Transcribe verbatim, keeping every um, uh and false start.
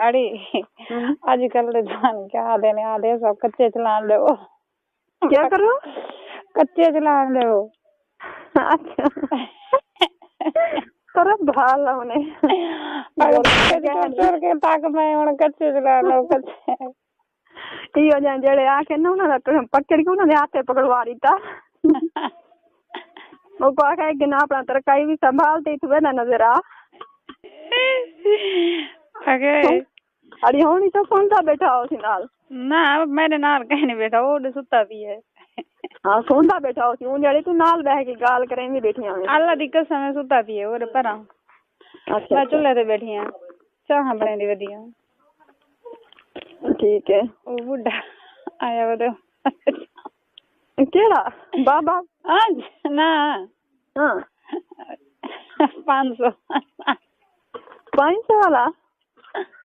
اڑی، اڄ کل دے جوان کیا آہدے نے، آہدے سو کچے چلان ݙیو۔ کیا کرو؟ کچے چلان ݙیو۔ اچھا۔ پر بھال ہونے۔ پر کچے چلان ݙیو۔ ٹر ٹر کے تک میں ہݨ کچے چلان ݙیو، کچے۔ ایہو جہاں جیڑھے آکھے نا، انہاں دا ٹرم پکڑ کے انہاں دے ہتھے پکڑوا ݙتا۔ او کو آکھے کہ نہ، اپݨا ترکائی وی سنبھال تے اتھوں ویہدا نظر آ۔ اگے۔ اڑی ہݨ ہی تو سݨدا ٻیٹھا ہوسی نال۔ نہ، میݙے نال کہیں نہیں ٻیٹھا، او ݙے ستا پیا ہے۔ ہاں، سݨدا ٻیٹھا ہوسی، اوں جیڑھے توں نال ٻہہ کے ڳالھ کریندی ٻیٹھی آویں۔ اللہ دی قسم ہے، ستا پیا ہے، او ݙے پرا۔ اچھا، میں اچھا۔ چولہے تے ٻیٹھی ہاں، چاہاں بݨیندی ودی ہاں۔ ٹھیک ہے۔ او بڈھا آیا ودے۔ کیڑھا؟ بابا؟ ہاں، نہ۔ ہاں۔ پانچ سو۔ پانچ سو والا؟